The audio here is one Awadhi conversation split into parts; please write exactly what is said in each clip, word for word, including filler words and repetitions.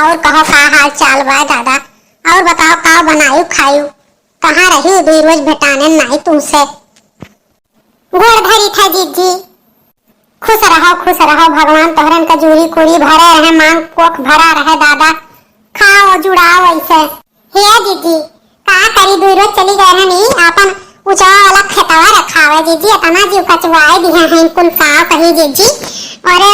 और कहो का हाल चाल बा दादा? और बताओ का बनायू खायू? कहाँ रही दुई रोज भेटाने नाई तुमसे। गोड़ धरी था जिज्जी। खुश रहो, खुश रहो, भगवान तोहरन का जूरी कूरी भरे रहे, मांग कोख भरा रहे दादा। खाओ जुड़ाओ ऐसे। हे जिज्जी, का करी, दुई रोज चली गए रहनी, आपन उचवा वाला खेतवा रखावे जिज्जी, एतना जीव कचुआए दिहे हैं कुल, का कही जिज्जी। अरे,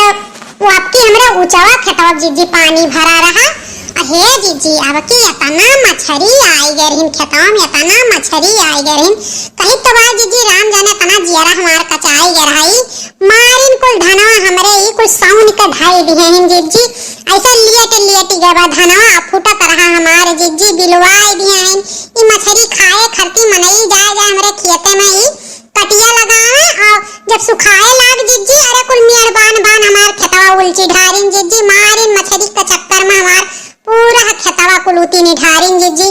वो आपकी हमरे उचवा खेतवा जिज्जी पानी भरा रहा। अ हे जिज्जी, अब की एतना मछरी आई गए रहिन खेतवा में, एतना मछरी आई गए रहिन। कही तो बा जिज्जी, राम जाने एतना जियरा हमार कचाई गए रहा। मारिन कुल धनवा हमरे ई कुल साउन के ढाई दिहे हैं जिज्जी। ऐसे लेट लेट गए बा धनवा, फूटत रहा हमार जिज्जी, बिलवाई दिहे हैं। ई मछरी खाए खरती मनई जाए जाए हमरे खेते में ई कटिया लगावे, और जब सुखाए लाग जिज्जी, अरे कुल मेड़ बान बान हमार खेतवा उलची ढारिन जिज्जी, मारिन मछरी के चक्कर में हमार पूरा खेतवा कुल उती निढारिन जिज्जी।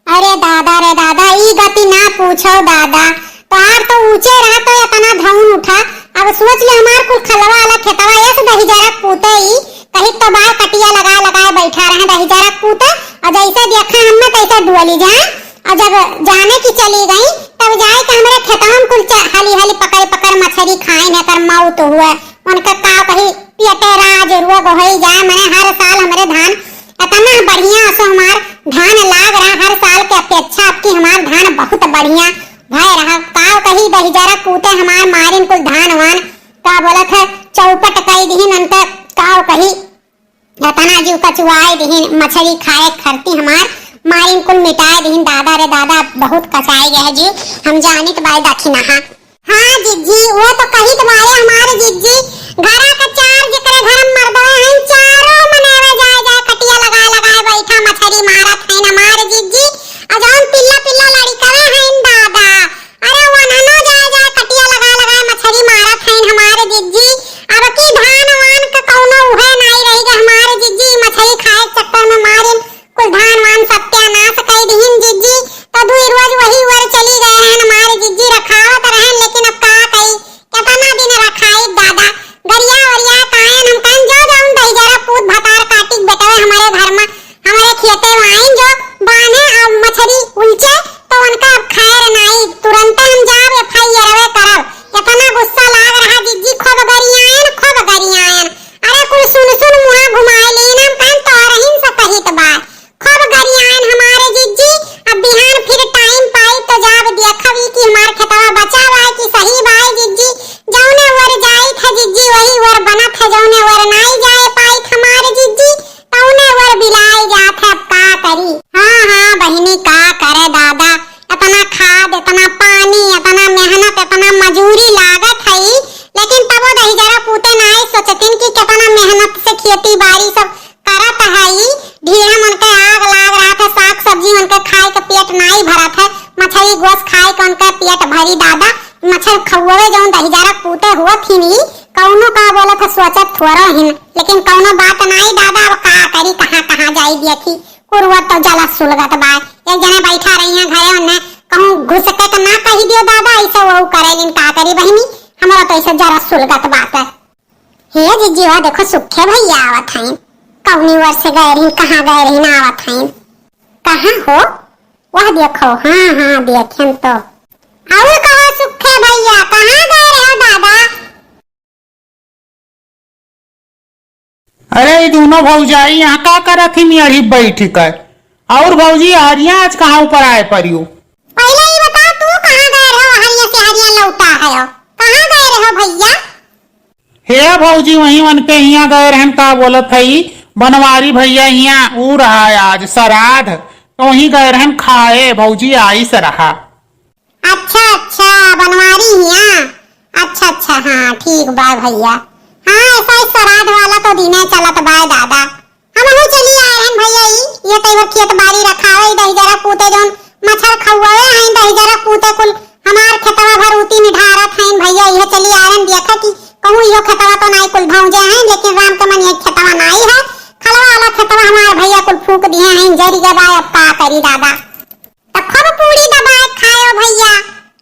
अरे दादा रे दादा, ई गति ना पूछो दादा, तोहार तो ऊंचे रहा तो एतना धौन उठा। अब सोच ले हमार कुल खलवा वाला खेतवा, ऐसे दहिजरा पूते ई, कही तो बाय कटिया लगाए लगाए बैठा रहे दहिजरा पूते, और जैसे देखा हमें तैसे डुअली जाए। और जब जाने की चली गई, तब जाए के हमरे खेतवा में कुल च-, हली हली पकड़ पकड़ मछरी खाइन, एकर मौत हुए। उनका का कही, पेटे राज रोग होई जाए, मने हर साल हमरे धान एतना बढ़िया असो हमार धान लाग रहा, हर साल के अपेक्षा आपकी हमार धान बहुत बढ़िया भय रहा। का कही, दहिजरा पूते हमार मारिन कुल धान वान, का बोलत है, चौपट कई दिहिन उनका, का कही, एतना जीव कचुआए दिहिन, मछरी खाए खरती हमार मारिन कुल मिटाए दिहिन। दादा रे दादा, बहुत कचाई गए जीव, हम जानित बाय दखिनहा। हाँ जिज्जी, वो तो कहित बारे हमारे जिज्जी, घरा का चार जेकरे घर में मर्दवे हैं, चारों मनेवे जाए जाए कटिया लगाए लगाए बैठा मछरी मारत हैं हमारे जिज्जी। और जौन पिल्ला पिल्ला लड़िकवे हैं दादा, अरे वननो जाए जाए कटिया लगाए लगाए मछरी मारत हैं हमारे जिज्जी। अब की धान वान का कौनो उहे नाई रही गए हमारे जिज्जी, मछरी खाए के चक्कर में मारिन कुल धान वान सत्यानाश कई दिहिन जिज्जी। तो दुई रोज वही वर चली गए रहन हमारे जिज्जी, रखावत रहन, लेकिन अब का कई, केतना दिन रखाई दादा। गरिया ओरिया कायन हम कहन जो जौन दहिजरा पूत भतार काटिक बेटवे हमारे घर में, हमारे खेते में आइन जो बान्हे और मछरी उलचे, तो उनका अब खैर नाई, तुरंते हम जाब एफ आई आर वे करब। केतना गुस्सा लाग रहा जिज्जी, खूब गरियायन, खूब गरियायन। अरे कुल सुन सुन मुहा घुमाए लीन, हम कहन तोरहिन से कहित बा। खूब गरियायन हमारे जिज्जी। अब बिहान फिर टाइम पाई तो जाब देखब ई कि हमार खेतवा बचा बा कि सही बा जिज्जी। जौने ओर जाई था जिज्जी वही ओर बनत है, जौने ओर नाई जाए पाई था हमारे जिज्जी तौने ओर बिलाई जात है। अब का करी? हाँ हाँ बहिनी का करे दादा, इतना खाद, इतना पानी, इतना मेहनत, इतना मजूरी लागत है, लेकिन तबो दहिजरा पूते नाई सोचतिन कि कितना मेहनत से खेती बाड़ी सब करत हई, ढीढ़ा मन के आग लाग रहत है, साग सब्जी मन के खाए के पेट नाई भरत है, मछरी गोस खाए के उनके पेट भरी दादा। मच्छर खौवे जौन दहिजरा पूते हुआ थी नी, कौनो का बोलत है सोचत थोड़ो हिन, लेकिन कौनो बात नाई दादा, अब का करी, कहाँ कहाँ जाई देखी, कुरुआ तो जरा सुलगत बा। एक जने बैठा रही हैं घरे, उन्हें कहूँ घुस के तो ना कही दियो दादा, ऐसे वो करे लिन का करी बहिनी, हमरा तो ऐसे जरा सुलगत बात है। हे जिज्जी, वह देखो सुखे भैया आवत हैं। कौनी ओर से गए रही, कहाँ गए रही ना आवत हैं। कहाँ हो? वह देखो, हाँ, हाँ, देखें तो। और कहो सुखे भैया, कहाँ गए रहे हो दादा? अरे, ई दोनों भौजाई यहाँ का करत ही मेढ़ी बैठ कर? और भौजी, हरिया आज कहाँ ऊपर आए परियो? पहले ही बता, तू कहाँ गए रहो, हरिया से हरिया लौटा है, कहाँ गए रहो भैया? हे भौजी, वहीं उनके हियाँ गए रहन, का बोलत हई, बनवारी भैया हियाँ ऊ रहा है आज श्राद्ध, तो वहीं गए रहन खाए, भौजी आइस रहा। अच्छा, अच्छा, बनवारी हियाँ। अच्छा, अच्छा, हाँ, ठीक बा भैया। हाँ, ऐसा ही श्राद्ध वाला तो दिने चलत बा दादा। हमहू चली आए रहन भैया, ई, ये तो इधर खेत बाड़ी रखावे, ई दहिजरा पूते जौन मच्छर खौआवे हैं, दहिजरा पूते कुल हमार खेतवा भर उती निढारत हैं भैया, ये चली आए रहन, देखा कि कहूँ इहो खेतवा तो नाई कुल भौंजे हैं, लेकिन राम के मन ये खेतवा नाई है, खलवा वाला खेतवा हमार भैया कुल फूंक दिए हैं, जरी गए बा, अब का करी दादा। तो खूब पूड़ी दबाए खायो भैया,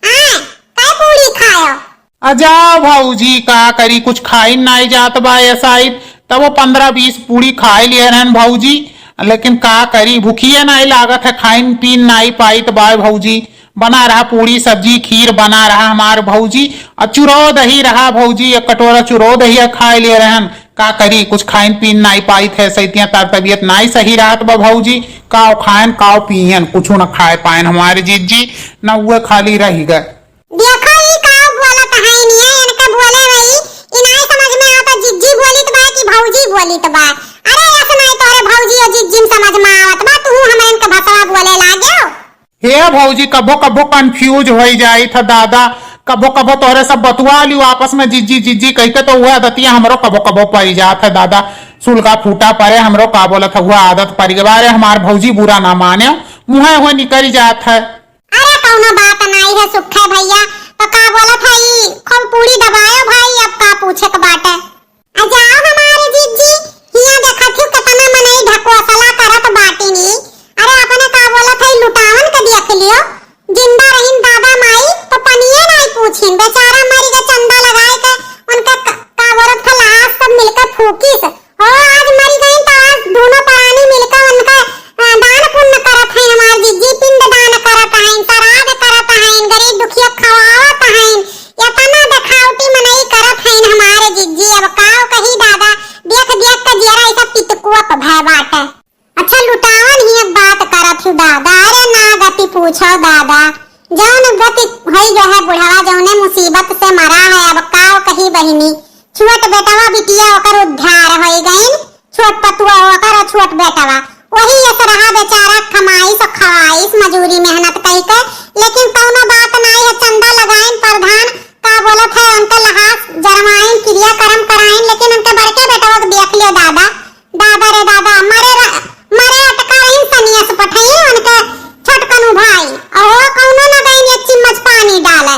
आए, कै पूड़ी खायो? आ जाओ भौजी, का करी, कुछ खाई नाई जात बा, ऐसा ही तब वो पन्द्रह बीस पूड़ी खाए लिए रहन भौजी। लेकिन का करी, भुखिए नाई लागत है, खाइन पीन नाई पाइत बाय भौजी। बना रहा पूड़ी सब्जी खीर बना रहा हमार भौजी, और चुरो दही रहा भौजी, एक कटोरा चुरो दही खाए लिए रहन। का करी, कुछ खाइन पीन नाई पाइत है, सैतिया तार तबियत नाई सही रहत बा भौजी, काव खाएन काव पियन, कुछो न खाए पाएन हमारे जिज्जी, न उहे खाली रहि गए। देखो ई का बोलत है, इनका बोले वही, इनाई समझ में आवत, जिज्जी बोलित बा कि भौजी बोलित बा? अरे रस नाई तोरे भौजी और जिज्जी में समझ में आवत बा, तू हमरे इनके भसवा बोले लागेव। हे भौजी, कबो कबो confuse होई जाइत है दादा, कबो कबो तोहरे सब बतुआ लियो आपस में जिज्जी जिज्जी कहिके, तो वह आदतिया हमरो कबो कबो पड़ जात है दादा। सुलगा फूटा परे हमरो, का बोलत है, वह आदत पड़ गवा। अरे हमार भौजी बुरा ना माने, मुँहे हुए निकल जात है। अरे कौनो बात नाई है सुखे भैया, तो का बोलत है ई, खूब पूड़ी दबायो भाई, अब का पूछे के बाटे। आ जाओ हमारे जिज्जी, हियां देखत ही केतना मनई ढकोसला करत बाटिन ई। अरे अपने का बोलत है, लुटावन के देख लियो, जिंदा रहिन दादा माई तो पनिये नाई पूछिन, बेचारा मरी के चंदा लगाए के उनके क-, का बोलत है, लाश सब मिलके फूकिस। ओ आज मरी गईन तो आज दोनों परानी मिलके उनके, अ, दान पुण्य करत हैं हमार जिज्जी, पिंड दान करत हैं, श्राद्ध करत हैं, गरीब दुखिया खवावत हैं। एतना देखावटी मनई करत हईन हमारे जिज्जी, अब काव कही दादा, देख देख के जियरा ऐसा पितकुआ प भय बाटे। अच्छा लुटावन ही एक बात करत ही दादा, अरे ना गति पूछो दादा, जौन गति होई गए है बुढ़वा, जौने मुसीबत से मरा है, अब काव कही बहिनी, छोट बेटवा बिटिया ओकर उद्धार होई गईन, छोट पतुआ ओकर और छोट बेटवा, वही यस रहा बेचारा कमाइस और खवाइस मजूरी मेहनत कई के, लेकिन कौनो बात नाई है, चंदा लगाइन प्रधान, का बोलत है, उनके लहास जरवाइन, क्रियाकर्म कराइन, लेकिन उनके बड़के बेटवा के देख लियो दादा, दादा रे दादा, मरे र-, मरे अटका रही सनियस पठई उनके छोटकनु भाई, और वो कौनो न गईन एक चिम्मच पानी डाले।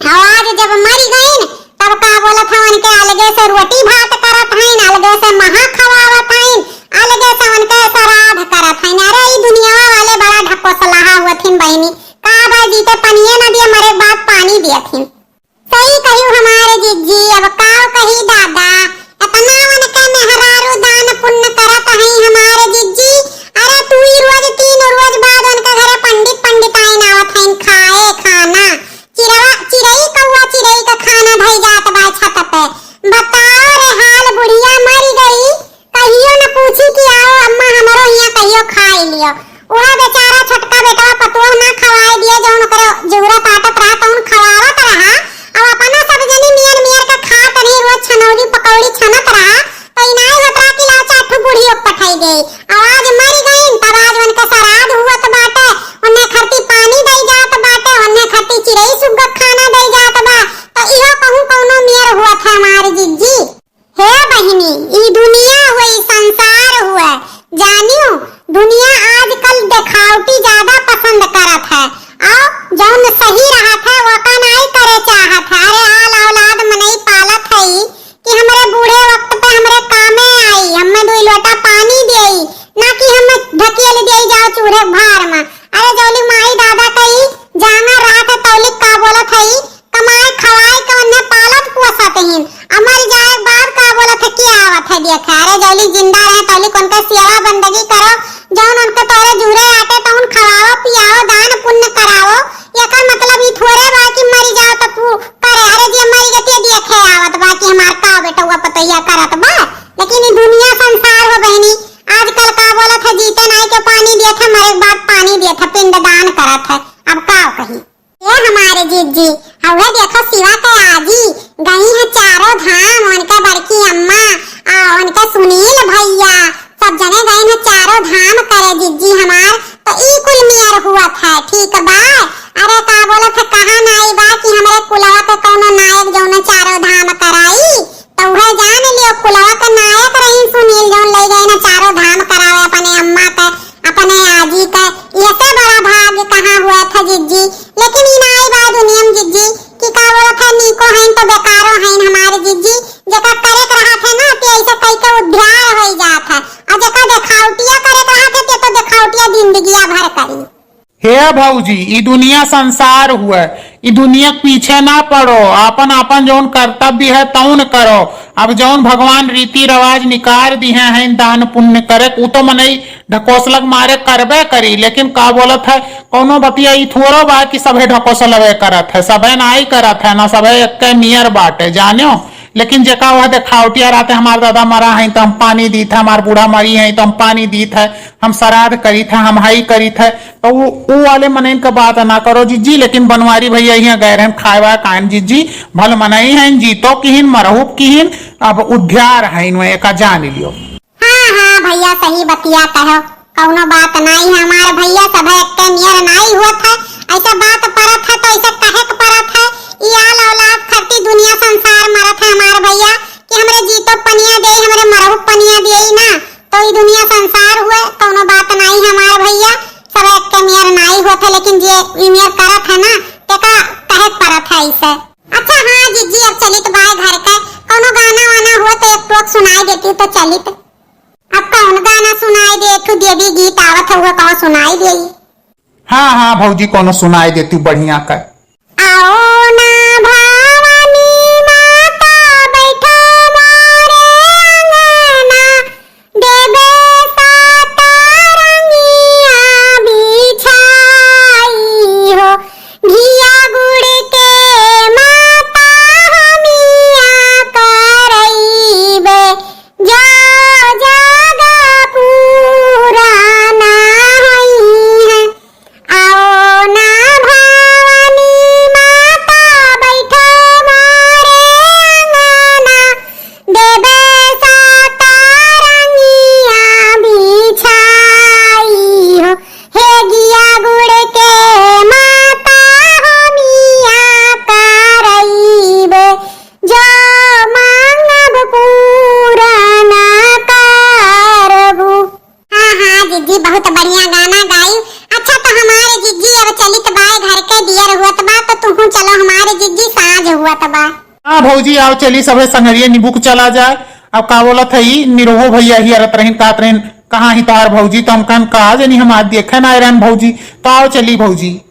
और आज जब मरी गईन, तब का बोलत है, उनके अलगे से रोटी भात करत हईन, अलगे से महा खवावत हईन, अलगे से उनके श्राद्ध करत हईन। अरे ई दुनिया वाले बड़ा ढकोसलाहा हुअथिन बहिनी, का बा जीते पनिये न दिए, मरे के बाद पानी दियथिन। सही कहियो हमारे जिज्जी, अब काव कही दादा, इतना उनके मेहरारू दान पुण्य करत हई हमारे जिज्जी। अरे तू ही रोज तीन रोज बाद उनके घरे पंडित पंडिताइन आवत हईन खाए खाना। चिरवा, चिरई कौआ चिरई का खाना धई जात बा छत पे। बताओ रे हाल, बुढ़िया मरी गई, कहियो न पूछी कि आओ अम्मा हमरो हियां कहियो खाई लियो। उहे बेचारा छोटका बेटवा पतोह ना खवाए दिए, जौन ओकरे जरूरत आटत रहा तौन खवावत रहा। अब अपना सब जनी नियर नियर के खात रही, रोज छनौरी पकौड़ी छनत रहा, तो इनाई होत रहा कि लाओ चार ठो बूढ़ियो के पठाई दे। अब आज मर गईन, तब आज उनके श्राद्ध हुअत बाटे, उन्हें खरती पानी दई जात बाटे, उन्हें खरती चिरई सुग्गा खाना दई जात बा, तो इहो कहूँ कौनो मेर हुअत है हमार जिज्जी। हे बहिनी, ई दुनिया हुए, ई संसार हुए, जानियो, दुनिया आजकल देखावटी ज्यादा पसंद करत है, और जौन सही रहत है, वो का नाई करे चाहत है। अरे, आल औलाद मनई पालत है कि हमरे बूढ़े वक्त पे हमरे कामे आई, हमें दुई लोटा पानी देई, ना कि हमें ढकेल देई जाओ चूल्हे भार में। अरे, जौली माई दादा कई जाना रहत है, तौली का बोलत है, कमाए खवाए के उन्हें पालत पोसत हीन। आ मर जाए के बाद का बोलत है, के आवत है देखे? अरे जौली जिंदा रहे तौली उनके सेवा बंदगी करो, जौन उनके तोरे जुरे आटे तौन खवाओ पियाओ, दान पुण्य कराओ। एकर मतलब ई थोड़े बा कि मरी जाओ तो पू-, करे। अरे जे मरी गए ते देखे आवत बा कि हमार का बेटवा पतोहिया करत बा। लेकिन ई दुनिया संसार हो बहिनी, आजकल का बोलत है, जीते नाई के पानी देत है, मरे के बाद पानी देत है, पिंड दान करत है। अब का कही? ए हमारे जिज्जी, हवे देखो शिवा के आजी गई है चारों धाम, उनके बड़की अम्मा, आ, उनके सुनील भैया, सब जने गए हैं चारों धाम करे जिज्जी हमार। तो ई कुल मेर हुआ था, ठीक बा? अरे का बोलत है, कहा नाई बा कि हमरे कुलवा के कौनो नायक जौने चारों धाम कराई? तो उहे जान लियो, कुलवा के नायक रही सुनील, जौन ले गए ना चारों धाम करावे अपने अम्मा के, अपने आजी के। ऐसे बड़ा भाग्य कहाँ हुआ था जिज्जी? लेकिन ई नाई बा दुनिया में जिज्जी कि का बोलत है, नीको हईन तो बेकारो हईन हमारे जिज्जी। जेका करे के रहत है ना, ते ऐसे कई के उद्धार होई जात है, और जेका देखावटिया करे के रहत है, ते तो देखावटिया जिंदगिया भर करी। हे भौजी, ई दुनिया संसार हुए, ई दुनिया के पीछे ना पड़ो, आपन आपन जौन कर्तव्य है तौन करो। अब जौन भगवान रीति रिवाज निकार दिहे हैं दान पुण्य करे, उ तो मनई ढकोसलक मारे करबे करी, लेकिन का बोलत है, कौनो बतिया ई थोड़ो बा कि सभे ढकोसलबे करत है, सभे नाई करत है, ना सभे एक्के मियर बाटे, जान्यो। लेकिन जेका वह देखावटिया रहते, हमार दादा मरा है तो हम पानी दीत है, हमार बूढ़ा मरी है तो हम पानी दीत है, हम श्राद्ध करीत है, हम हई करीत है, तो उ, उ वाले मनइन का बात ना करो जिज्जी। लेकिन बनवारी भैया यहाँ गए रहन खाए वाए कायन जिज्जी, भल मनई हैं, जीतो किहिन, मरहूब किहिन, अब उद्धार है इनमें एका जान लियो। हाँ, हाँ भैया, सही बतिया कहो, कौनो बात नाई है हमार भैया, सब एक्के नियर नाई हुआ था, ऐसा बात परत है तो ऐसा कहे के परत है, ई आल औलाद खातिर दुनिया संसार मरत है हमार भैया, कि हमरे जीतो पनिया दे, हमरे मरहूब पनिया दे ना, तो ई दुनिया संसार हुए, कौनो बात नाई है हमार भैया, सब एक्के नियर नाई हुआ था, लेकिन जे ई नियर करत है ना, तेका कहे के परत है ऐसे। अच्छा हाँ जिज्जी, अब चलित बाय घर के, कौनो गाना वाना हुआ तो एक टोक सुनाई देती तो चलित। अब कौन गाना सुनाई दे? एक ठो देवी गीत आवत हुआ, कहो सुनाई दे। हाँ, हाँ भौजी, कौनो सुनाई देती बढ़िया कर। आओ ना भवानी माता, बैठो मोरे अंगना, देवे साता रंगिया बिछाई हो, घिया गुड़ के माता हमिया करइबे, जो जग पूरा ना होई है। आओ ना भवानी माता, बैठो मोरे अंगना, देवे साता रंगिया बिछाई हो, हे घिया गुड़ के माता हमिया करइबे, जो मांगब पूरा ना करबू। हाँ, हाँ, जिज्जी, बहुत बढ़िया गाना गाई। अच्छा, तो हमारे जिज्जी, अब चलित बाय घर के, दियर हुअत बा, तो तुहू चलो हमारे जिज्जी, साँझ हुअत बा। हाँ भौजी, आओ चली, सभे संगरिया निबुक चला जाए। अब का बोलत है, ई निरोहो भैया ही अरत रहिन, कहत रहिन, "कहाँ ही तोहार भौजी?" तो हम कहन, "का जनी, हम आज देखे ना आए रहन भौजी।" तो आओ चली भौजी।